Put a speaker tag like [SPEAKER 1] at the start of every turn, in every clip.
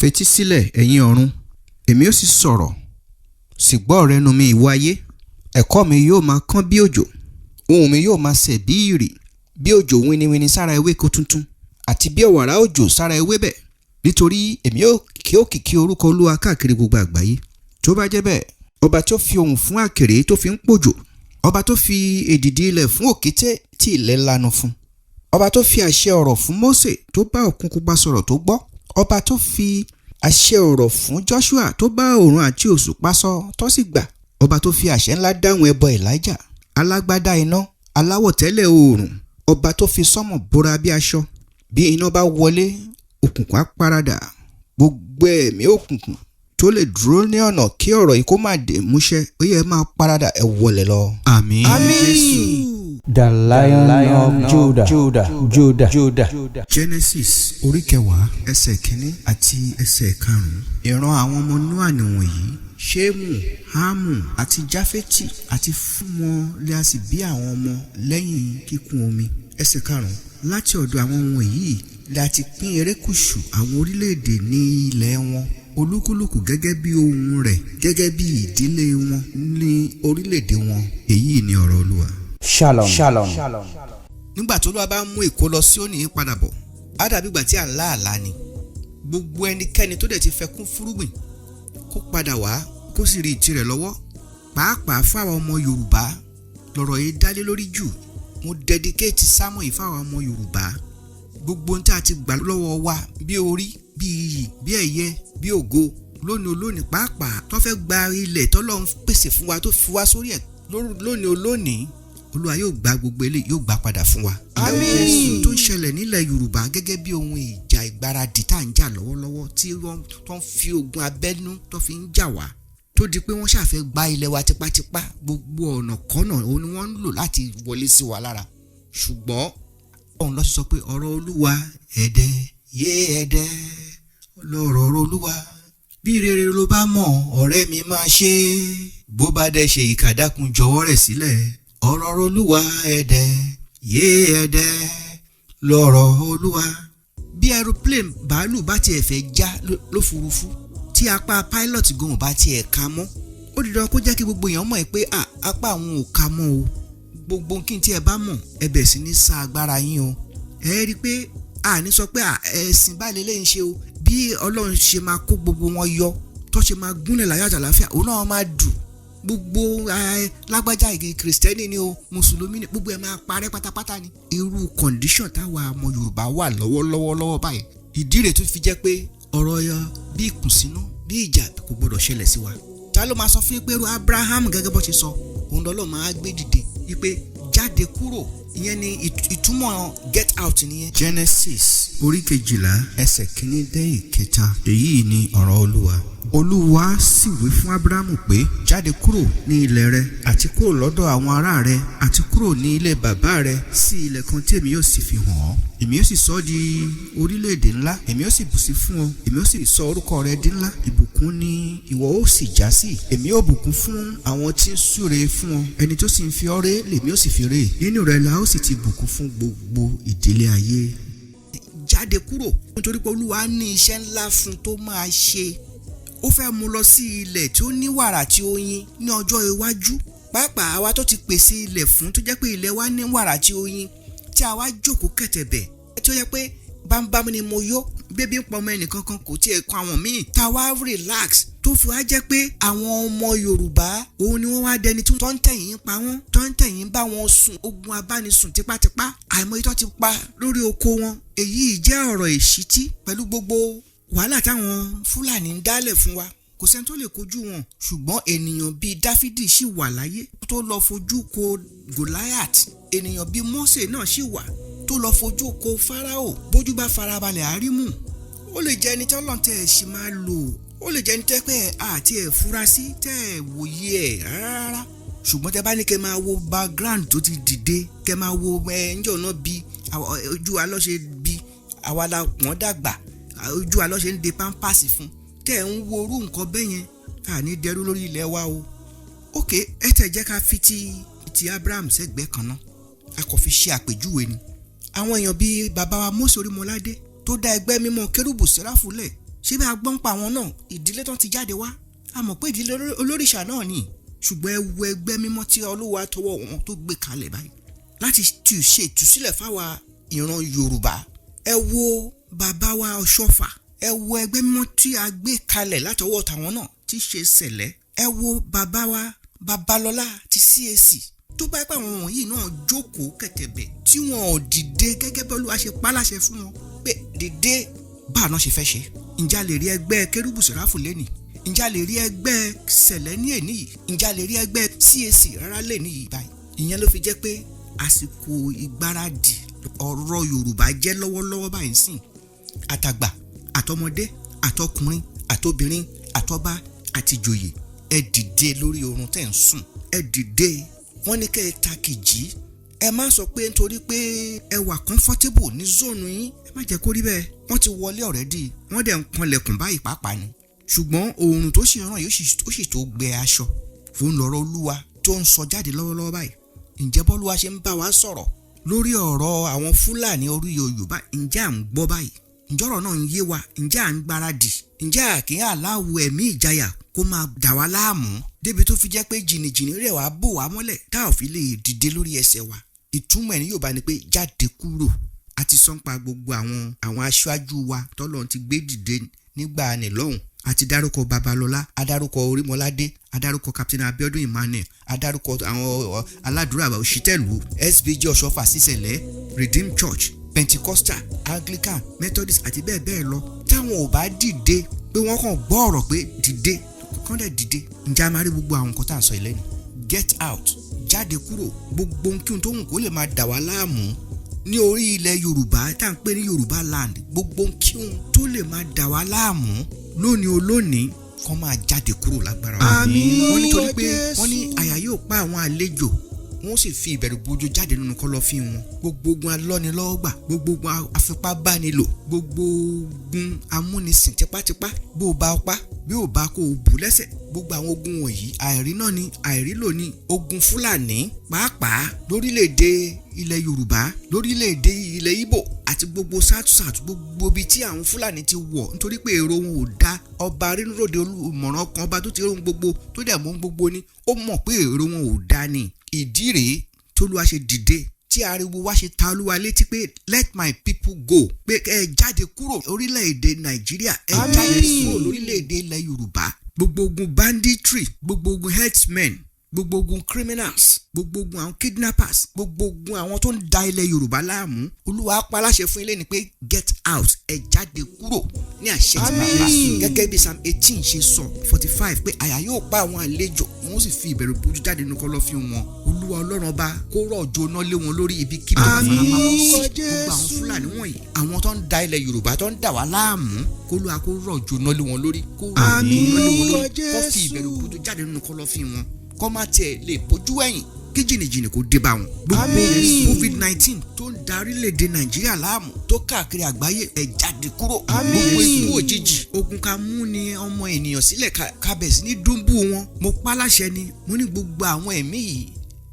[SPEAKER 1] Fetí sílẹ̀, ẹ̀yin ọ̀run, èmi ó sì sọ̀rọ̀, sì gbọ́ ọ̀rọ̀ ẹnu mi, ìwọ ayé. Ẹ̀kọ́ mi yóò máa kán bí òjò, ohùn mi yóò máa sẹ̀ bí ìrì, bí òjò winiwini sára ewéko tuntun, àti bí ọ̀wàrà òjò sára ewébẹ̀. Nítorí èmi ó kí òkìkí orúkọ Olúwa káàkiri gbogbo àgbáyé. Tó bá jẹ́ bẹ́ẹ̀, ọba tó fi ohùn fún àkèré tó fi ń pòjò, ọba tó fi èdìdì ilẹ̀ fún òkété tí ilẹ̀ lanu fún, ọba tó fi àṣẹ ọ̀rọ̀ fún Mósè tó bá òkun pupa sọ̀rọ̀ tó gbọ́, ọba tó fi àṣẹ ọ̀rọ̀ fún Joshua tó bá òòrùn àti òṣùpá sọ tó sì gbà, ọba tó fi àṣẹ ńlá dáhùn ẹbọ Elijah, alágbádá iná, aláwọ̀ tẹ́lẹ̀ oòrùn, ọba tó fi sánmọ̀ bora bí aṣọ, bí iná bá wọlé, òkùnkùn á paradà. Gbogbo ẹ̀mí òkùnkùn tó lè dúró ní ọ̀nà kí ọ̀rọ̀ yìí kó má dé múṣẹ, ó yẹ máa paradà, ẹ wọlé lọ.
[SPEAKER 2] Àmín.
[SPEAKER 1] Àmín.
[SPEAKER 3] The Lion of Judah, Judah, Judah, Judah.
[SPEAKER 1] Genesis orí 10, ẹsẹ̀ 1 àti ẹsẹ̀ 5. Ìran àwọn ọmọ Noa nìwọ̀nyí: Ṣémù, Hámù àti Jáfẹ́tì, àti fún wọn lé a sì bí àwọn ọmọ lẹ́yìn kíkún omi. Ẹsẹ̀ 5. Láti ọ̀dọ̀ àwọn wọ̀nyí lé a ti pín erékùṣù àwọn orílẹ̀-èdè ní ilẹ̀ wọn, olúkúlùkù gẹ́gẹ́ bí ohun rẹ̀, gẹ́gẹ́ bí ìdílé wọn ní orílẹ̀-èdè wọn. Èyí ni ọ̀rọ̀ Olúwa.
[SPEAKER 3] Shalom. Shalom.
[SPEAKER 1] Nígbà tó Olúwa bá mú ìkó lọ Síónì padà bọ̀, á dàbí ìgbà tí à ń lá àlá ni. Gbogbo ẹnikẹ́ni tó dẹ̀ ti fẹ́ kún fúrúgbìn kó padà wá, kó sì rí ìtì rẹ̀ lọ́wọ́. Pàápàá fáwọn ọmọ Yorùbá lọ̀rọ̀ yìí dálé lórí jù. Mo dedicate sermon yìí fáwọn ọmọ Yorùbá. Gbogbo ohun tí a ti gbà lọ́wọ́ wa, bí orí, bí iyì, bí ẹ̀yẹ, bí ògo, lónìí olónìí, pàápàá tó fẹ́ gba ilẹ̀ tọ́lọ́run pèsè fún wa, tó fi wá sórí ẹ̀ lónìí olónìí, Olúwa yóò gba gbogbo eléyìí, yóò gbà padà fún wa.
[SPEAKER 2] Àmín.
[SPEAKER 1] Tó ń ṣẹlẹ̀ nílẹ̀ Yorùbá gẹ́gẹ́ bí ohun ìjà ìgbáradì tá à ń jà lọ́wọ́lọ́wọ́, tí wọ́n tó ń fi ogun abẹ́nú tó fi ń jà wá, tó di pé wọ́n ṣàfẹ́ gba ilẹ̀ wa tipátipá. Gbogbo ọ̀nà kọ́nà òun ni wọ́n ń lò láti wọlé sí wa lára. Ṣùgbọ́n òun lọ sọ pé ọ̀rọ̀ Olúwa ẹ̀dẹ̀ yé ẹ̀dẹ̀ lọ́rọ̀ Olúwa. Bí rere ló bá mọ̀, ọ̀rẹ́ mi, máa ṣe é. Bó bá dẹ̀ ṣe ìkà, dákun, jọ̀wọ́ rẹ̀ sílẹ̀. Ọ̀rọ̀ Olúwa ẹ̀dẹ̀ yé ẹ̀dẹ̀ lọ́rọ̀ Olúwa. Bí aeroplane, bàálù bá tiẹ̀ fẹ́ já lófurufú, tí apá pilot gan ò bá tiẹ̀ ka mọ́, ó di dandan kó jẹ́ kí gbogbo èèyàn mọ̀ ẹ́ pé apá àwọn ò ka mọ́ o. Gbogbo kí n tí ẹ bá mọ̀, ẹ bẹ̀ sí ní sa agbára yín o. Ẹ rí i pé àní sọ pé ẹ̀sìn báyìí lélẹ́yìn ṣe o. Bí Ọlọ́run ṣe máa kó gbogbo wọn yọ, tó ṣe máa gúnlẹ̀ láyọ̀ àtàláfíà, òun náà máa dùn. Gbogbo lágbájá ìgè, Kìrìsìtẹ́nì ni o, Mùsùlùmí ni, gbogbo ẹ máa parẹ́ pátápátá ni. Irú condition táwa ọmọ Yorùbá wà lọ́wọ́lọ́wọ́ lọ́wọ́ báyìí, ìdí rẹ̀ tó fi jẹ́ pé ọ̀rọ̀ yọ bí ìkùnsínú, bí ìjà kò gbọdọ̀ ṣẹlẹ̀ sí wa. Ta ló máa sọ fún yín pé irú Abraham, gẹ́gẹ́ bó ṣe sọ, òun lọ́lọ́ máa gbé dìde wípé jáde kúrò? Ìyẹn ni ìtumọ̀ get out nìyẹn. Genesis orí 12, ẹsẹ̀ 1 dé 3. Èyí ni ọ̀rọ̀ Olúwa. Olúwa sì wí fún Abrahamu pé, jáde kúrò ní ilẹ̀ rẹ, àti kúrò lọ́dọ̀ àwọn ará rẹ, àti kúrò ní ilé bàbá rẹ, sí ilẹ̀ kan tí èmi yóò sì fi hàn ọ́. Èmi yóò sì sọ ọ́ di orílẹ̀-èdè ńlá, èmi yóò sì bùsí fún ọ, èmi yóò sì sọ orúkọ rẹ di ńlá. Ìbùkún ni ìwọ ó sì já sí. Èmi yóò bùkún fún àwọn tí ń súre fún ọ, ẹni tó sì ń fi ọ́ ré lèmi ó sì fi ré. Nínú rẹ la ó sì ti bùkún fún gbogbo ìdílé ayé. Jáde kúrò, nítorí pé Olúwa ní iṣẹ́ ńlá fún tó máa ṣe. Ó fẹ́ mú lọ sí ilẹ̀ tí ó ní wàrà tí ó yin ní ọjọ́ iwájú. Pàápàá àwa tó ti pèsè ilẹ̀ fún, tó jẹ́ pé ilẹ̀ wa ní wàrà tí ó yin, tí a wá jókòó kẹ̀tẹ̀bẹ̀, tí ó yẹ pé bámbám ni mo yó, bébí ń pọmọ ẹnìkankan kò tiẹ̀ kọ àwọn míì, tá a wá relax, tó fi wá jẹ́ pé àwọn ọmọ Yorùbá òun ni wọ́n wá dẹni tó ń tẹ̀yìn pa wọ́n, tó ń tẹ̀yìn bá wọn sùn, ogun abánisùn tipátipá, àìmọye tó ti pa lórí oko wọn. Èyí jẹ́ ọ̀rọ̀ ìṣítí pẹ̀lú gbogbo wàhálà táwọn Fúlàní ń dálẹ̀ fún wa. Kò sẹ́ni tó lè kojú wọn, ṣùgbọ́n ènìyàn bíi Dáfídì ṣì wà láyé tó lọ fojú ko Goliath. Ènìyàn bíi Mósè náà ṣì wà tó lọ fojú ko Fáráò. Bójú bá farabalẹ̀ àrímù, ó lè jẹ́ ẹni tí Ọlọ́run tẹ̀ ẹ̀ ṣì máa lò. Ó lè jẹ́ ẹni tẹ́ pé àti ẹ̀ fura sí, tẹ́ ẹ̀ wòye ẹ̀ rárá, ṣùgbọ́n tẹ́ bá ní kẹ́ máa wo background tó ti dìde, kẹ́ máa wo ẹ ǹjọ́ náà bí ojú wa lọ́ ṣe bí àwa la wọ́n dàgbà, ojú wa lọ́ ṣe ń de pampers fún, tẹ́ ẹ̀ ń wo orú nǹkan bẹ́ẹ̀ yẹn, àní dẹrú lórí ilẹ̀ wa o. Ok, ẹ tẹ̀ jẹ́ ká fi ti Abraham sẹ́gbẹ̀ẹ́ kan náà, a kò fi ṣe àpèjúwe ni. Àwọn èèyàn bíi bàbá wa Mósè Orímọládé tó dá ẹgbẹ́ mímọ́ Kérúbù Séráfù lẹ̀. Ṣé bí a gbọ́n pa àwọn náà, ìdílé tán ti jáde wá, a mọ̀ pé ìdílé olórìṣà náà ni. Ṣùgbọ́n ẹ wo ẹgbẹ́ mímọ́ tí Olúwa tọwọ́ wọn tó gbé kalẹ̀ báyìí láti tù ṣe ìtúsílẹ̀ fáwa ìran Yorùbá. Ẹ wo bàbá wa Ọ̀ṣọ́fà, ẹ wo ẹgbẹ́ mímọ́ tí a gbé kalẹ̀ látọwọ́ tàwọn náà tí ṣe Sẹ̀lẹ̀. Ẹ wo bàbá wa Babalọ́lá ti CAC. Tó bá pẹ́, àwọn wọ̀nyí náà jókòó kẹ̀tẹ̀bẹ̀ tí wọn ò dìde gẹ́gẹ́ bí Olúwa ṣe pa láṣẹ fún wọn pé dìde, báà náà ṣe fẹ́ ṣe. Ǹjẹ́ a lè rí ẹgbẹ́ Kérúbù Sẹ́ráfù lẹ́nìí? Ǹjẹ́ a lè rí ẹgbẹ́ Sẹ̀lẹ̀ ní èní yìí? Ǹjẹ́ a lè rí ẹgbẹ́ CAC rárá lẹ́nìí yìí báyìí? Ìyẹn ló fi jẹ́ pé àsìkò ìgbáradì ọ̀rọ̀ Yorùbá jẹ́ lọ́wọ́lọ́wọ́ báyìí sìn. Àtàgbà àtọmọdé, àtọkùnrin àtobìnrin, àtọba àtìjòyè, ẹ dìde lórí oorun tẹ́ ń sùn, ẹ dìde. Wọ́n ní kẹ́ ẹ ta kìjì. Ẹ má sọ pé nítorí pé ẹ wà comfortable ní zone yín. Ẹ má jẹ́ kó rí bẹ́ẹ̀. Wọ́n ti wọlé already, wọ́n dẹ̀ ń kanlẹ̀kùn báyìí pàápàá ni. Ṣùgbọ́n oòrùn tó sì ràn yìí, ó sì tó gbẹ aṣọ fún lọ́rọ̀ Olúwa tó ń sọ jáde lọ́wọ́lọ́wọ́ báyìí. Ǹjẹ́ bọ́lúwa ṣe ń bá wa sọ̀rọ̀ lórí ọ̀rọ̀ àwọn Fúlàní orí Yorùbá, ǹjẹ́ à ń gbọ́ báyìí? Ǹjẹ́ ọ̀rọ̀ náà ń yé wa? Ǹjẹ́ à ń gbáradì? Ǹjẹ́ àkín aláwo ẹ̀mí ìjayà kó máa dà wá láàmú débi tó fi jẹ́ pé jìnnìjìnnì rẹ̀ wá bò wá mọ́lẹ̀ tá ò fi lè dìde lórí ẹsẹ̀ wa? Ìtumọ̀ ẹ̀ ní Yorùbá ni pé jáde kúrò. A ti sọ́npa gbogbo àwọn aṣáájú wa tọ́lọ́run ti gbé dìde nígbà nìlọ́hùn. A ti dárúkọ Babalọ́lá, a dárúkọ Orímọládé, a dárúkọ Captain Abiodun Emmanuel, a dárúkọ àwọn aládùúrà Òṣìtẹ̀lú, SBJ Ọ̀ṣọ́fà, Sísẹ̀lẹ̀, Redeemed Church, Pentecostal, Anglican, Methodist àti bẹ́ẹ̀ bẹ́ẹ̀ lọ. Táwọn ò bá dìde pé wọ́n kàn gbọ́ ọ̀rọ̀ pé dìde, kán dẹ̀ dìde, ǹjẹ́ a máa rí gbogbo àwọn nǹkan tá à ń sọ ìlẹ́nu? Get out, jáde kúrò. Gbogbo ohun kí ohun tó wù kó lè máa dà wá láàmú ní orí ilẹ̀ Yorùbá tá à ń pè ní Yorùbá land, gbogbo ohun kí ohun tó lè máa dà wá láàmú lónìí olónìí, kán máa jáde kúrò lágbára wọn.
[SPEAKER 3] Àmín.
[SPEAKER 1] Wọ́n nítorí pé wọ́n ní àyà yóò pa àwọn àlejò, wọ́n sì fi ìbẹ̀rù bojo jáde nínú kọ̀lọ̀fín wọn. Gbogbo ogun alọ́nilọ́wọ́gbà, gbogbo ogun afipábánilò, gbogbo ogun amúnisìn tipátipá, bó o bá ọpá bí o bá kó o bù lẹ́sẹ̀, gbogbo àwọn ogun wọ̀nyí, àìrí náà ni, àìrílò ni, ogun Fúlàní pàápàá lórílẹ̀‐èdè ilẹ̀ Yorùbá, lórílẹ̀‐èdè ilẹ̀ Ìgbò àti gbogbo South South, gbogbo ibi tí àwọn Fúlàní ti wọ̀, nítorí pé èrò wọn ò dá. Ọba rínúròde, olùmọ̀ràn kan, ọba tó ti róhun gbogbo, tó dẹ̀ mọ̀ gbogbo ni, ó mọ̀ pé èrò wọn ò dá ni. Ìdí rèé tólúwa ṣe dìde, tí ariwo wa ṣe ta Olúwa létí pé let my people go, pé ẹ jáde kúrò orílẹ̀-èdè Nàìjíríà, ẹ jáde kúrò lórílẹ̀-èdè ilẹ̀ Yorùbá. Gbogbo ogun banditry, gbogbo ogun herdsmen, gbogbo ogun criminals, gbogbo ogun àwọn kidnappers, gbogbo ogun àwọn tó ń da ilẹ̀ Yorùbá láàmú, Olúwa pa láṣẹ fún ilé ni pé get out, ẹ jáde kúrò ní àṣẹ tí bàbá. Gẹ́gẹ́ bí Psalm 18 ṣe sọ, 45, pé àyà yóò pa àwọn àlejò, wọ́n sì fi ìbẹ̀rù bójú jáde nínú kọ̀lọ̀fín wọn. Olúwa Ọlọ́run ọba kó rọ̀jò iná lé wọn lórí ibikíbi tó
[SPEAKER 3] Àmín.
[SPEAKER 1] fara pamọ́ sí.
[SPEAKER 3] Jésù.
[SPEAKER 1] Gbogbo àwọn Fúlàní wọ̀nyí, àwọn tó ń da ilẹ̀ Yorùbá, tó ń dà wá láàmú, k'Olúwa kó rọ̀jò iná lé wọn lórí, kó rọ̀jò iná lé wọn lórí, kó fi ìbẹ̀rù bójú jáde nínú kọ̀lọ̀fín wọn, kó má tiẹ̀ lè bójú ẹ̀yìn, kí jìnnìjìnnì kó dé bá wọn. Gbogbo
[SPEAKER 3] Àmín.
[SPEAKER 1] COVID-19 tó ń da orílẹ̀-èdè Nàìjíríà láàmú, tó káàkiri àgbáyé, ẹ̀ jáde kúrò.
[SPEAKER 3] Àmín.
[SPEAKER 1] Gbogbo ikú òjijì, ogun ká mú ni ọmọ ènìyàn sílẹ̀, ká bẹ̀ sí ní dúnbù wọn, mo pa láṣẹ ni. Mo ní gbogbo àwọn ẹ̀mí yìí,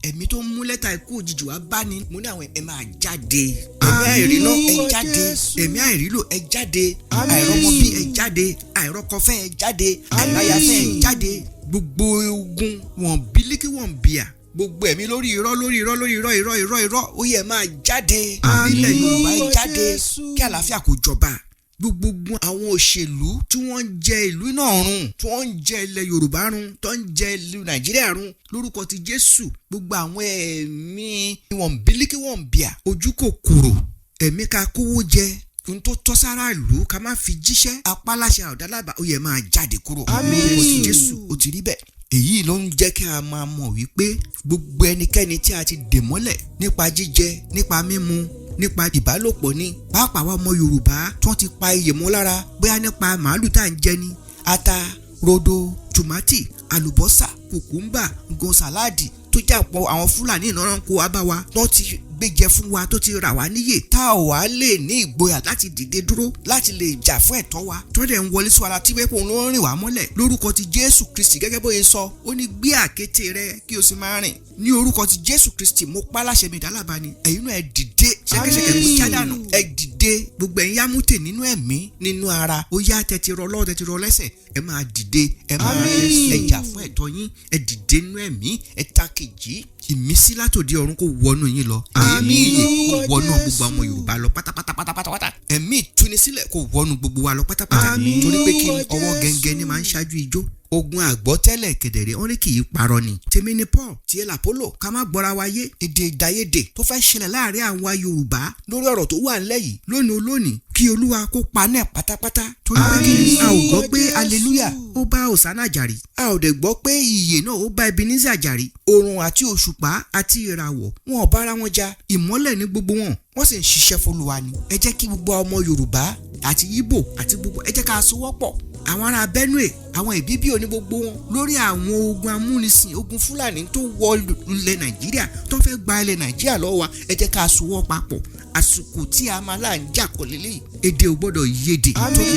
[SPEAKER 1] ẹ̀mí tó ń mú lẹ́tà ikú òjijì wá bá ní, mo ní àwọn ẹ̀ máa jáde. Ẹ̀mí àìríná, ẹ
[SPEAKER 3] Àmín.
[SPEAKER 1] jáde.
[SPEAKER 3] Jésù.
[SPEAKER 1] Ẹ̀mí àìrílò, ẹ jáde.
[SPEAKER 3] Àmín.
[SPEAKER 1] Àìrọ́mọbí, ẹ jáde. Àìrọ́kọfẹ́, ẹ jáde. Àìráyafẹ́, ẹ
[SPEAKER 3] Àmín.
[SPEAKER 1] jáde. Gbogbo ogun wọn bílíkì, wọn bíà, gbogbo ẹ̀mí lórí irọ́, lórí irọ́, lórí irọ́, irọ́, irọ́, irọ́, ó yẹ máa jáde.
[SPEAKER 3] Àmín.
[SPEAKER 1] Nílẹ̀ Yorùbá, ẹ jáde
[SPEAKER 3] Jésù.
[SPEAKER 1] kí àlàáfíà kó jọba. Gbogbo àwọn òṣèlú tí wọ́n ń jẹ ìlú náà run, tí wọ́n ń jẹ ilẹ̀ Yorùbá run, tó ń jẹ ìlú Nàìjíríà run, lórúkọ ti Jésù, gbogbo àwọn ẹ̀mí wọn bílíkì, wọn bíà, ojú kòkòrò, ẹ̀mí ká kówó jẹ, ohun tó tọ́ sára ìlú ká má fi jíṣẹ́, apáláṣẹ àdálábà, ó yẹ máa jáde kúrò.
[SPEAKER 3] Àmín.
[SPEAKER 1] Lórúkọ ti Jésù, ó ti rí bẹ́ẹ̀. Èyí ló ń jẹ́ kí a máa mọ̀ wípé gbogbo ẹnikẹ́ni tí a ti dè mọ́lẹ̀ nípa jíjẹ, nípa mímu, nípa ìbálòpọ̀ ni, pàápàá wa ọmọ Yorùbá tí wọ́n ti pa iyè mọ́ lára, bóyá nípa màálù tá à ń jẹ ni, ata, rodo, tòmátì, àlùbọ́sà, kùkúmbà, nǹkan sàláàdì tó jẹ́ àpọ̀ àwọn Fúlàní ìnáwó kó wá bá wa, wọ́n ti gba gbéjẹ fún wa, tó ti rà wá níyè, tá ò wá lè ní ìgboyà láti dìde dúró láti lè jà fún ẹ̀tọ́ wa, tó dẹ̀ ń wọlé sí wa la tí wẹ́pọ̀ ló ń rìn wá mọ́lẹ̀, lórúkọ ti Jésù Kristi, gẹ́gẹ́ bóyá sọ, ó ní gbé àkéte rẹ kí o sì máa rìn. Ní orúkọ ti Jésù Kristi, mo pa láṣẹ mi dálábà ni, ẹ̀yin náà, ẹ dìde. Ṣẹ̀kẹ̀ṣẹ̀kẹ̀ kó já dànù. Ẹ dìde, gbogbo ẹ̀yin yámútè nínú ẹ̀mí, nínú ara. Ó yá, tẹ́tí rọ lọ́wọ́, tẹ́tí rọ lẹ́sẹ̀, ẹ máa dìde, ẹ máa
[SPEAKER 3] Àmín.
[SPEAKER 1] ẹ jà fún ẹ̀tọ́ yín. Ẹ dìde nínú ẹ̀mí, ẹ ta kejì. Ìmísí látòdì ọ̀run kó wọnú yín lọ. Ẹ̀mí ìyè kó wọnú gbogbo àwọn Yorùbá lọ pátápátá pátápátá. Ẹ̀mí ìtúnisílẹ̀ kó wọnú gbogbo wa lọ pátápátá.
[SPEAKER 3] Àmín.
[SPEAKER 1] Torí pé kí ni? Ọwọ́ gẹ́ngẹ́ ni máa ń ṣáájú ijó. Ogun àgbọ́tẹ́lẹ̀ kẹ̀dẹ̀rẹ́, wọ́n ní kì í parọ́ ni. Tèmi ni Paul, tiẹ̀ làpólò, ká má gbọ́ra wa yé. Èdè ìdáyédè tó fẹ́ ṣẹlẹ̀ láàrin àwọn Yorùbá lórí ọ̀rọ̀ tó wà ńlẹ̀ yìí lónìí olónìí, kí Olúwa kó paná ẹ̀ pátápátá. Torí pé kí ni? A ò gbọ́ pé hallelujah ó bá Hosanna jàrí, a ò dẹ̀ gbọ́ pé ìyè náà ó bá Ebenezer jàrí. Oòrùn àti òṣùpá àti ìràwọ̀, wọn ò bára wọn jà. Ìmọ́lẹ̀ ní gbogbo wọn, wọ́n sì ń ṣiṣẹ́ f'Olúwa ni. Ẹ jẹ́ kí gbogbo ọmọ Yorùbá àti Ìgbò àti gbogbo, ẹ jẹ́ ká sowọ́pọ̀, àwọn ará Benue, àwọn Ìbíbí òní, gbogbo wọn, lórí àwọn ogun amúnisìn, ogun Fúlàní tó wọ ilẹ̀ Nàìjíríà, tó fẹ́ gba ilẹ̀ Nàìjíríà lọ́wọ́ wa. Ẹ jẹ́ ká sowọ́ papọ̀. Àsìkò tí a máa là ń jà kọ́ lélẹ́yìí, èdè ò gbọ́dọ̀ yédè.
[SPEAKER 3] Àmín.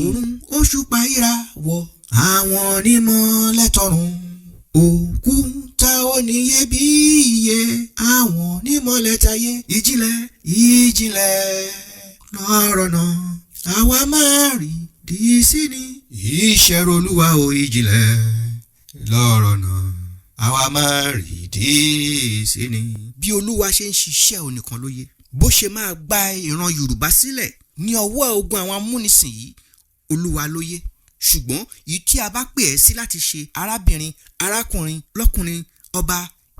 [SPEAKER 1] Òrùn, òṣùpá, ìràwọ̀, àwọn onímọ̀ lẹ́tọ̀run, òkúta oníyebíye, àwọn onímọ̀ lẹ́tàyé. Ìjìnlẹ̀, ìjìnlẹ̀ lọ́rọ̀ náà, àwa máa rí dìísí ni iṣẹ́ Olúwa o. Ìjìnlẹ̀ lọ́rọ̀ náà, àwa máa rí dìísí ni. Bí Olúwa ṣe ń ṣiṣẹ́ onìkan ló yé, bó ṣe máa gba ìran Yorùbá sílẹ̀ ní ọwọ́ ogun àwọn amúnisìn yìí, Olúwa ló yé. Ṣùgbọ́n èyí tí a bá pè ẹ́ sí láti ṣe, arábìnrin, arákùnrin, lọ́kùnrin, ọba,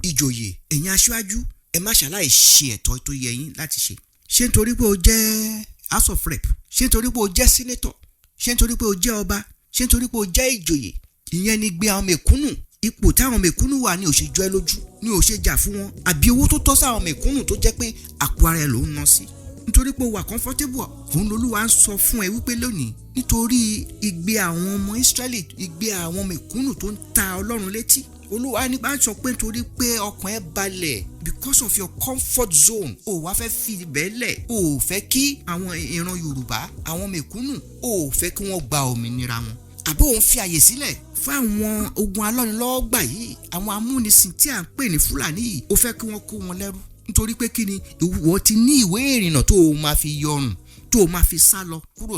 [SPEAKER 1] ìjòyè, ẹ̀yin aṣáájú, ẹ má ṣàláì ṣe ẹ̀tọ́ tó yẹ yín láti ṣe. Ṣé nítorí pé o jẹ́ House of Rep, ṣé nítorí pé o jẹ́ senator, ṣé nítorí pé o jẹ́ ọba, ṣé nítorí pé o jẹ́ ìjòyè, ìyẹn ni gbé àwọn mẹ̀kúnnù, ipò táwọn mẹ̀kúnnù wà ní ò ṣe jọ ẹ́ lójú, ní ò ṣe jà fún wọn, àbí owó tó tọ́ sáwọn mẹ̀kúnnù tó jẹ́ pé àpò ara ẹ̀ ló ń ná sí, nítorí pé o wà comfortable? Òun lolúwa ń sọ fún ẹ wípé lónìí, nítorí igbe àwọn ọmọ Ísírẹ́lì, igbe àwọn mẹ̀kúnnù tó ń ta Ọlọ́run létí, Olúwa ní bá ń sọ pé nítorí pé ọkàn ẹ balẹ̀, because of your comfort zone, o wá fẹ́ fi ibẹ̀ lẹ̀, o ò fẹ́ kí àwọn ìran Yorùbá, àwọn mẹ̀kúnnù, o ò fẹ́ kí wọ́n gba òmìnira wọn, àbí òun fi àyè sílẹ̀ fún àwọn ogun alọ́nilọ́wọ́gbà yìí, àwọn amúnisìn tí à ń pè ní Fúlàní yìí, o fẹ́ kí wọ́n kó wọn lẹ́rú, nítorí pé kí ni? Ìwọ ti ní ìwé ìrìnnà tó o máa fi yọrùn, tó o máa fi sá lọ kúrò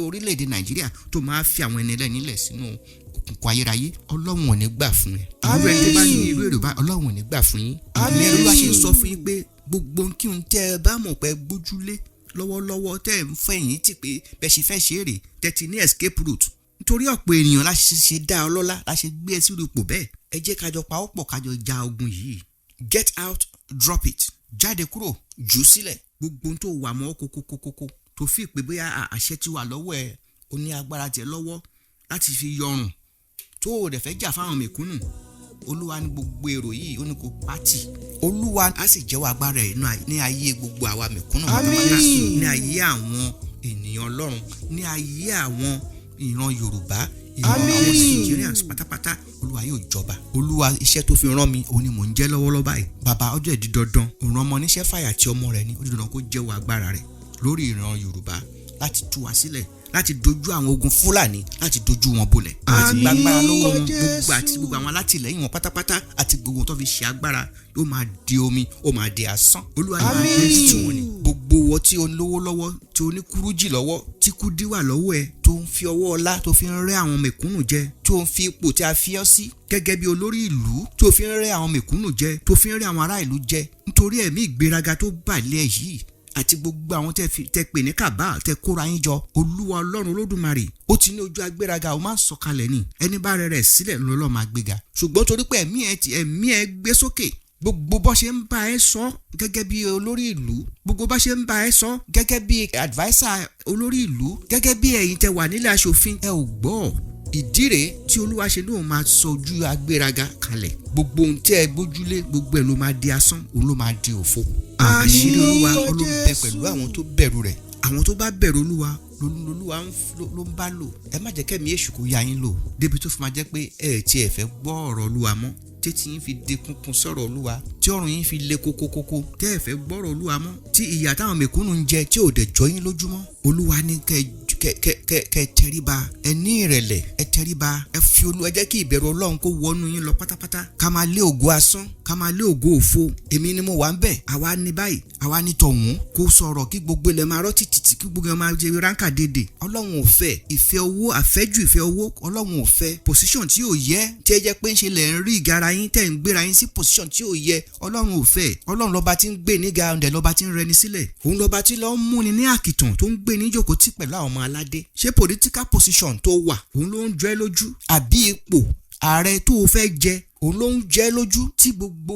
[SPEAKER 1] orílẹ̀-èdè Nàìjíríà, tó o máa fi àwọn ẹni ẹlẹ́ni lẹ̀ sínú òkùnkùn ayérayé. Ọlọ́run ò ní gbà fún ẹ. Irú ẹni tó bá ní irú èrò bá, Ọlọ́run ò ní gbà fún yín. Ìyẹn ló bá ṣe ń sọ fún yín pé gbogbo kí n tẹ́ ẹ bá mọ̀ pé gbójúlé lọ́wọ́lọ́wọ́, tẹ́ ẹ ń fẹ̀yìn tì pé bẹ́ẹ̀ ṣe fẹ́ ṣe é rè, tẹ́ ti ní escape route, nítorí ọ̀pọ̀ ènìyàn la ṣe ṣe dá ọ lọ́lá, la ṣe gbé ẹ sírú ipò bẹ́ẹ̀. Ẹ jẹ́ kájọ pa ọ́ pọ̀, kájọ ja ogun yìí. Get out, drop it. Jáde kúrò, jù ú sílẹ̀. Gbogbo ohun tó wà mọ́ kókókókókó, tó fi pé bóyá àṣẹ ti wà lọ́wọ́ ẹ, o ní agbára tiẹ̀ lọ́wọ́ láti fi yọrùn, tó o dẹ̀ fẹ́ jà fáwọn mẹ̀kúnnù, Olúwa ní gbogbo èrò yìí, ó ní kó pátì. Olúwa á sì jẹ́wọ́ agbára ẹ̀ ní ayé gbogbo àwa mẹ̀kúnnù pátápátá, ní ayé àwọn ènìyàn Ọlọ́run, ní ayé àwọn ìran Yorùbá, ìran àwọn Nigerians pátápátá. Olúwa yóò jọba. Olúwa, iṣẹ́ tó fi rán mi, òun ni mò ń jẹ́ lọ́wọ́lọ́wọ́ báyìí. Bàbá, ọjọ́ ìdí dandan òun ọmọ oníṣẹ́ fàyà tí ọmọ rẹ̀ ni, ó di dandan kó jẹ́wọ́ agbára rẹ̀ lórí ìran Yorùbá láti tú wa sílẹ̀, láti dojú àwọn ogun Fúlàní, láti dojú wọn bolẹ̀, láti gbàgbára lọ́wọ́ wọn gbogbo, àti gbogbo àwọn alátìlẹ́yìn wọn pátápátá, àti gbogbo tó fi ṣe agbára yóò máa di omi, ó máa di asán. Olúwa yóò máa dojú tì wọ́n ni. Gbogbo wọ tí o lówó lọ́wọ́, tí o ní kúrújì lọ́wọ́, tí kúdí wà lọ́wọ́ ẹ, tó ń fi ọwọ́ ọlá tó fi ń rẹ́ àwọn mẹ̀kúnnù jẹ, tó ń fi ipò tí a fi ọ́ sí gẹ́gẹ́ bí olórí ìlú tó fi ń rẹ́ àwọn mẹ̀kúnnù jẹ, tó fi ń rẹ́ àwọn ará ìlú jẹ, nítorí ẹ̀mí ìgbéraga tó bà lé ẹ yìí, àti gbogbo àwọn tẹ pè ní kàbá, tẹ kóra yín jọ, Olúwa Ọlọ́run Olódùmarè, ó ti ní ojú agbéraga ó máa ń sọ̀kalẹ̀ ni. Ẹni bá rẹ rẹ̀ sílẹ̀ lọ́lọ́ máa gbéga. Ṣùgbọ́n torí pé ẹ̀mí ẹ ti ẹ̀mí ẹ gbé sókè, gbogbo bó ṣe ń bá ẹ sọ gẹ́gẹ́ bí olórí ìlú, gbogbo bó ṣe ń bá ẹ sọ gẹ́gẹ́ bí adviser olórí ìlú, gẹ́gẹ́ bí ẹ̀yin tẹ wà nílé aṣòfin, ẹ ò gbọ́. Ìdí rèé tí Olúwa ṣe lóun máa sọ ojú agbéraga kalẹ̀. Gbogbo ohun tí ẹ gbójúlé, gbogbo ẹ ló máa di asán, òun ló máa di òfo. Àṣírí Olúwa, Ọlọ́run bẹ pẹ̀lú àwọn tó bẹ̀rù rẹ̀. Àwọn tó bá bẹ̀rù Olúwa. lolúwa ló ń bá lò. Ẹ má jẹ́ kẹ́mi èṣù kó yá yín lò débi tó fi máa jẹ́ pé ẹ tí ẹ fẹ́ gbọ́ ọ̀rọ̀ Olúwa mọ́, tètè yín fi de kunkun sọ̀rọ̀ Olúwa, tí ọrùn yín fi le kókókókó, tẹ́ ẹ fẹ́ gbọ́rọ̀ Olúwa mọ́, tí ìyà táwọn mẹ̀kúnnù ń jẹ tí ò dẹ̀ jọ yín lójúmọ́. Olúwa ní kẹ́ kẹ́ kẹ́ kẹ́ tẹríba, ẹ ní ìrẹ̀lẹ̀, ẹ tẹríba, ẹ fi Olú, ẹ jẹ́ kí ìbẹ̀rù Ọlọ́run kó wọnú yín lọ pátápátá. Ká máa lé ògo asán, ká máa lé ògo òfo. Èmi ni mo wà ń bẹ̀, àwa ní báyìí, àwa ní tọ̀hún. Kó sọ̀rọ̀ kí gbogbo ilẹ̀ máa rọ́ tìtìtì, kí gbogbo ilẹ̀ máa jẹ ránkà dédè. Ọlọ́run ò fẹ́ ìfẹ́ owó, àfẹ́jù ìfẹ́ owó. Ọlọ́run ò fẹ́ position tí ò yẹ, tí ẹ jẹ́ pé ń ṣe lẹ̀ ń rí ìgara yín, tẹ̀ ń gbéra yín sí position tí ò yẹ. Ọlọ́run ò fẹ́. Ọlọ́run lọ́ba tí ń gbé níga ọ̀dẹ̀, lọ́ba tí ń rẹni sílẹ̀. Òun lọ́ba tí lọ́ ń múni ní àkìtàn, tó ń gbé ní jókòó tí pẹ̀lú àwọn ọmọ aládé. Ṣé political position tó wà òun ló ń jọ ẹ́ lójú, àbí ipò ààrẹ tó o fẹ́ jẹ òun ló ń jẹ́ lójú, tí gbogbo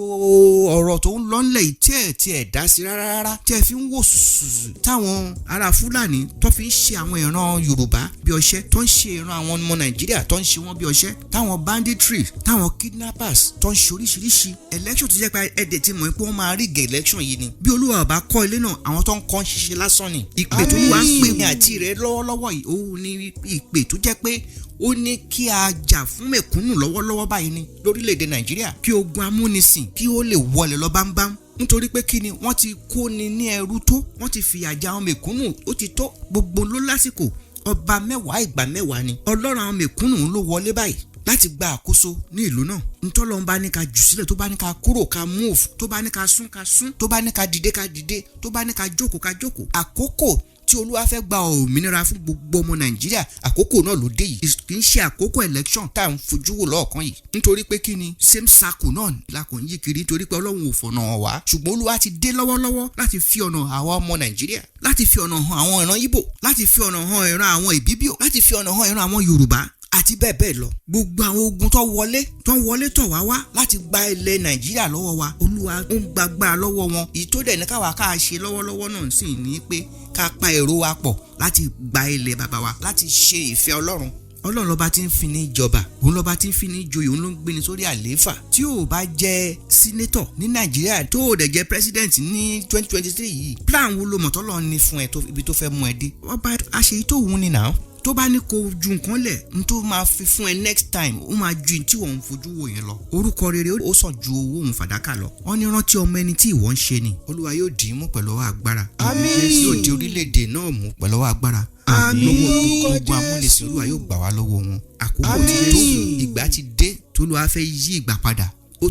[SPEAKER 1] ọ̀rọ̀ tó ń lọ́nlẹ̀ yìí tí ẹ̀ dá sí rárá rárá, tí ẹ fi ń wò sùsù, táwọn ará Fúlàní tó fi ń ṣe àwọn ìran Yorùbá bí ọṣẹ, tó ń ṣe ìran àwọn ọmọ Nàìjíríà, tó ń ṣe wọ́n bí ọṣẹ, táwọn banditry, táwọn kidnappers tó ń ṣe oríṣiríṣi? Election tó jẹ́ pé ẹ̀dẹ̀ ti mọ̀ pé wọ́n máa rig election yìí ni. Bí Olúwa ò bá kọ́ ilé náà, àwọn tó ń kọ́ ń ṣiṣẹ́ lásán ni. Ìpè tó wà ń pè ní àti rẹ̀ lọ́wọ́lọ́wọ́ yìí, òun ni ìpè tó jẹ́ pé ó ní kí a jà fún mẹ̀kúnnù lọ́wọ́lọ́wọ́ báyìí ni lórílẹ̀‐èdè Nàìjíríà, kí ogun amúnisìn kí ó lè wọlé lọ bámbám. Nítorí pé kí ni? Wọ́n ti kó ni ní ẹrú tó, wọ́n ti fìyà jẹ àwọn mẹ̀kúnnù, ó ti tó. Gbogbo ló lásìkò. Ọba mẹ́wàá, ìgbà mẹ́wàá ni. Ọlọ́run àwọn mẹ̀kúnnù ló wọlé báyìí láti gba àkóso ní ìlú náà. Ntọ́lọ́run bá ní ká jù sílẹ̀, tó bá ní ká kúrò, ká move, tó bá ní ká sún, ká sún, tó bá ní ká dìde, ká dìde, tó bá ní ká jókòó, ká jókòó. Àkókò tí Olúwa fẹ́ gba òmìnira fún gbogbo ọmọ Nàìjíríà, àkókò náà ló dé yìí. Kì í ṣe àkókò election tá à ń fojú wò lọ́ọ̀kan yìí. Nítorí pé kí ni? Same circle náà la kò ń yí kiri, nítorí pé Ọlọ́run ò fọ̀nà hàn wá. Ṣùgbọ́n Olúwa ti dé lọ́wọ́lọ́wọ́ láti fi ọ̀nà àwa ọmọ Nàìjíríà, láti fi ọ̀nà hàn àwọn ìran Ìgbò, láti fi ọ̀nà hàn ìran àwọn Ìbíbíò, láti fi ọ̀nà hàn ìran àwọn Yorùbá àti bẹ́ẹ̀ bẹ́ẹ̀ lọ. Gbogbo àwọn ogun tó wọlé tọ̀ wá wá láti gba ilẹ̀ Nàìjíríà lọ́wọ́ wa, Olúwa ń gbàgbára lọ́wọ́ wọn. Èyí tó dẹ̀ ní káwa ká ṣe lọ́wọ́lọ́wọ́ náà sì ní pé ká pa èrò wa pọ̀ láti gba ilẹ̀ bàbá wa, láti ṣe ìfẹ́ Ọlọ́run. Ọlọ́run lọ́ba tí ń fi ní jọba, òun lọ́ba tí ń fi ní joyè, òun ló ń gbéni sórí àlééfà. Tí ò bá jẹ́ senator ní Nàìjíríà, tó ò dẹ̀ jẹ́ president ní 2023 yìí, plan wo ló mọ̀ tọ́lọ́ ní fún ẹ ibi tó fẹ́ mú ẹ dé? Ọba àṣeyí tó wù ní náà, tó bá ní kó ju nǹkan lẹ̀, n tó máa fi fún ẹ next time, ó máa ju tí wọ́n ń fojú wò yẹn lọ. Orúkọ rere, ó sàn ju owó òun fàdákà lọ. Wọ́n ní rántí ọmọ ẹni tí ìwọ ń ṣe ni. Olúwa yóò dì í mú pẹ̀lú ọwọ́ agbára.
[SPEAKER 3] Àmín.
[SPEAKER 1] Yóò di orílẹ̀-èdè náà mú pẹ̀lú ọwọ́ agbára.
[SPEAKER 3] Àmín.
[SPEAKER 1] Lọ́wọ́ gbogbo amúnisìn, Olúwa yóò gbà wá lọ́wọ́ wọn. Àkókò ti tó, ìgbà ti dé tólúwa fẹ́ yí ìgbà padà. Ó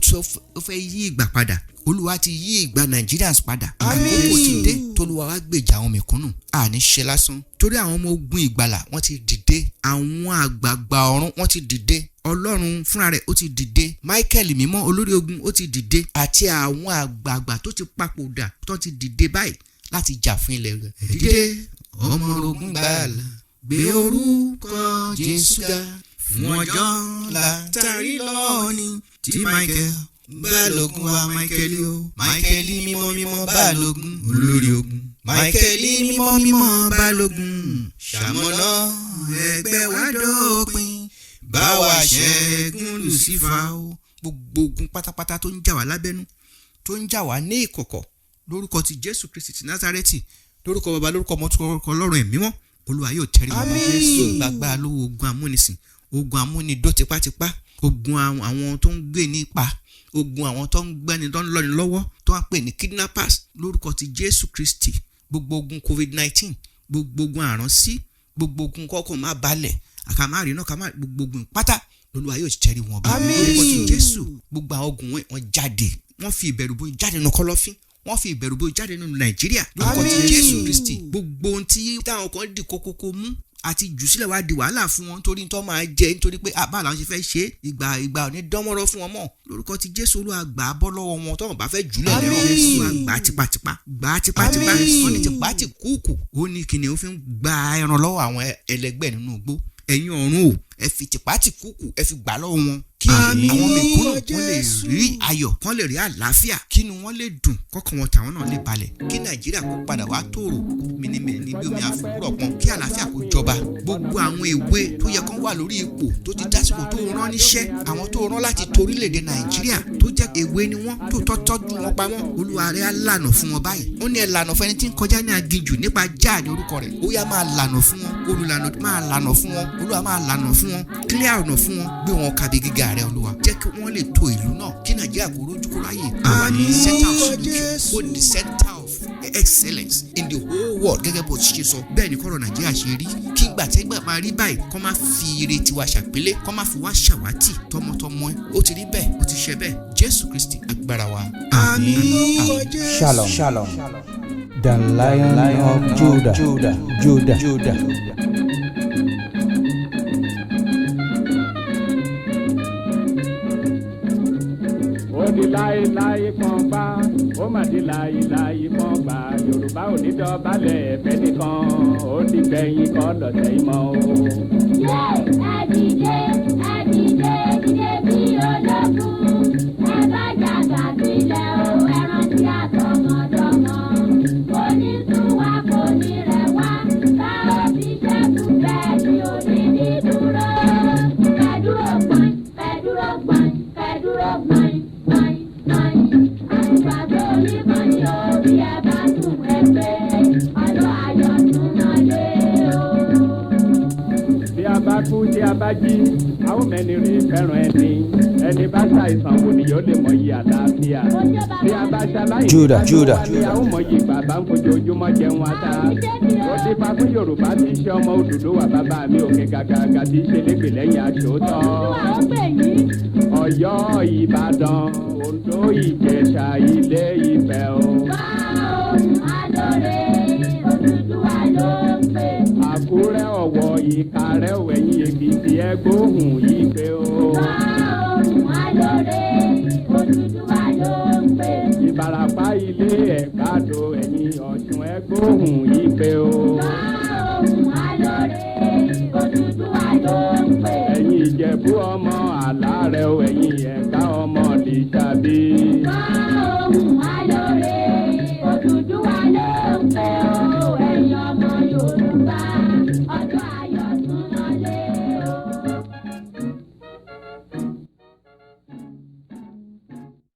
[SPEAKER 1] fẹ́ yí ìgbà padà. Olúwa ti yí ìgbà Nigerians padà.
[SPEAKER 3] Àmín.
[SPEAKER 1] Àkókò ti dé tólúwa wá gbèjà àwọn mẹ̀kúnnù. Àní ṣe lásán, torí àwọn ọmọ ogun ìgbàlà wọ́n ti dìde, àwọn àgbààgbà ọ̀run wọ́n ti dìde, Ọlọ́run fúnra rẹ̀ ó ti dìde, Michael mímọ́ olórí ogun ó ti dìde, àti àwọn àgbààgbà tó ti papòdà tó ti dìde báyìí láti jà fún ilẹ̀ rẹ̀. Dìde, ọmọ ogun gbàlà, gbé orúkọ Jésù ga fún ọjọ́ ńlá tàrí lọ́ọ̀ni tí Michael balógun wa. Michael o, Michael mímọ́ mímọ́ balógun, olórí ogun, Michael mímọ́ mímọ́ balógun, ṣamọ̀nà ẹgbẹ́ wa dópin, bá wa ṣẹ́gun Lucifer o. Gbogbo ogun pátápátá tó ń jà wá lábẹ́nú, tó ń jà wá ní ìkọ̀kọ̀, lórúkọ ti Jésù Kristi ti Násárẹ́tì, lórúkọ Baba, lórúkọ Ọmọ, lórúkọ Ọlọ́run Ẹ̀mí mímọ́, Olúwa yóò tẹrí wọn.
[SPEAKER 3] Àmín.
[SPEAKER 1] Jésù gbàgbà lọ́wọ́ ogun amúnisìn, ogun amúnidó tipátipá, ogun àwọn tó ń gbé nípa, ogun àwọn tó ń gbẹ́ni, tó ń lọ́ni lọ́wọ́, tó ń pè ní kidnappers, lórúkọ ti Jésù Kristi. Gbogbo ogun COVID-19, gbogbo ogun àránsí, gbogbo ogun kọ́kọ́ má balẹ̀, àkàmárì náà kàmá, gbogbo ogun pátá lolúwa yóò tẹrí wọn bá.
[SPEAKER 3] Àmín.
[SPEAKER 1] Lórúkọ ti Jésù, gbogbo àwọn ogun wọn jáde, wọ́n fi ìbẹ̀rù bójú jáde nínú kọ̀lọ̀fín, wọ́n fi ìbẹ̀rù bójú jáde nínú Nàìjíríà, lórúkọ ti
[SPEAKER 3] Àmín.
[SPEAKER 1] Jésù Kristi. Gbogbo ohun tí táwọn kan dì kókókó mú àti jù sílẹ̀ wá di wàhálà fún wọn, nítorí tó máa jẹ, nítorí pé àbá làwọn ṣe fẹ́ ṣe é, ìgbà ìgbà ò ní dánmọ́rọ́ fún wọn mọ́. Lórúkọ ti Jésù, Olúwa gbà á bọ́ lọ́wọ́ wọn tọ́wọ́n bá fẹ́ jùlẹ̀ lẹ́rọ̀.
[SPEAKER 3] Àmín.
[SPEAKER 1] Olúwa gbà á tipátipá, gbà á tipátipá.
[SPEAKER 3] Àmín.
[SPEAKER 1] Wọ́n ní tipá tí kúùkù, ó ní kìnìún fi ń gba ẹran lọ́wọ́ àwọn ẹlẹgbẹ́ nínú igbó. Ẹ̀yin ọ̀run o, Ẹ fi tìpátìkúkù, ẹ fi gbà lọ́wọ́ wọn, kí
[SPEAKER 3] Àmín.
[SPEAKER 1] àwọn mẹ̀kúnnù kán lè
[SPEAKER 3] Jésù.
[SPEAKER 1] rí ayọ̀, kán lè rí àlàáfíà, kínú wọn lè dùn, kọ́kàn wọn tàwọn náà lè balẹ̀, kí Nàìjíríà kó padà wá tòrò mìnìmìnì bí omi àfòwúrọ̀ pọn, kí àlàáfíà kó jọba. Gbogbo àwọn èwe tó yẹ kán wà lórí ipò tó ti dásìkò tó rán níṣẹ́, àwọn tó rán láti torílẹ̀-èdè Nàìjíríà, tó jẹ́ èwe ni wọ́n tó tọ́ tọ́jú wọn pamọ́, Olúwa rẹ̀ á lànà fún wọn báyìí. Ó ní ẹ lànà fún ẹni tí ń kọjá ní aginjù nípa jáà ní orúkọ rẹ̀. Ó yá, máa lànà fún wọn. Olùlànà, máa lànà fún wọn. Olúwa, máa lànà fún wọn. Clear ọ̀nà fún wọn, gbé wọn kabi gíga rẹ̀. Olúwa, jẹ́ kí wọ́n lè tó ìlú náà, kí Nàìjíríà kó rójú kó ráyè, kó wà ní center of solution, kó ní center of excellence in the whole world, gẹ́gẹ́ bó ti ṣe sọ. Bẹ́ẹ̀ ni kọ́rọ̀ Nàìjíríà ṣe rí, kí gbà tẹ́gbà máa rí báyìí, kọ́ máa fi ire tiwa ṣàpélé, kọ́ máa fi wá ṣàwátì tọmọtọmọ ẹ. Ó ti rí bẹ́ẹ̀, ó ti ṣe bẹ́ẹ̀. Jésù Kristi agbára wa.
[SPEAKER 3] Àmín.
[SPEAKER 1] Àmín.
[SPEAKER 3] Shalom. Shalom. The Lion of Judah. Judah. Judah. Judah.
[SPEAKER 2] Ó di láéláé kan gbá, ó mà di láéláé kan gbá. Yorùbá ò ní dọ̀bálẹ̀ ẹ̀fẹ́ nìkan, ó di gbẹ̀yìn kọ́ lọ́sẹ̀ ìmọ̀ o.
[SPEAKER 4] Yé, ẹ dìde, ẹ dìde, dìde bí ológun. Ẹ bá jàgbá sílẹ̀ o, ẹ rántí àtọmọdọ́mọ. Kò ní sú wa, kò ní rẹ̀ wá. Tá ò fi ṣẹ́kù bẹ́ẹ̀ ni ò ní ní dúró. Kẹ́dúró gbọ̀n, kẹ́dúró gbọ̀n, kẹ́dúró gbọ̀n, gbọ̀n, gbọ̀n. Àgbàdo oníkan ni ó bí ẹ bá tún ẹgbẹ́. Ọjọ́ ayọ̀ tún mọ́lé o.
[SPEAKER 2] Bí a bá kú, tí a bá jí, a ó mẹ́ni rè fẹ́ràn ẹni. Ẹni bá ṣàìsàn wò ni yóò lè mọyì àlàáfíà. Bí a bá ṣaláìní,
[SPEAKER 3] Judah, Judah.
[SPEAKER 2] ni a ó mọyì bàbá ń fojoojúmọ́ jẹun ata. Ó ti fa fún Yorùbá tí í ṣe ọmọ Odùduwà, bàbá mi òkè gàgàgà tí í ṣe légbè lẹ́yìn aṣòótọ́.
[SPEAKER 4] Òdùdúwà ó pè yín.
[SPEAKER 2] Ọ̀yọ́, Ìbàdàn, Oǹdó, Ìjẹ̀ṣà, Ilé Ifẹ̀ o.
[SPEAKER 4] Wá ohun alóore, Odùduwà ló ń pè.
[SPEAKER 2] Àkúrẹ́, Ọ̀wọ̀, Ìkàrẹ́, Ẹ̀yìn Èkìtì, ẹ gbóhùn ìpè o.
[SPEAKER 4] Wá ohun alóore, Odùduwà ló ń pè.
[SPEAKER 2] Ìbàràpá, Ilé Ẹ̀gbádò, ẹ̀yìn Ọ̀ṣun, ẹ gbóhùn ìpè o.
[SPEAKER 4] Wá ohun alóore, Odùduwà ló ń pè.
[SPEAKER 2] Ẹ̀yin Ìjẹ̀bú, ọmọ Àlárẹ̀ o, ẹ̀yin Ẹ̀gbá, ọmọ Lìṣàbí.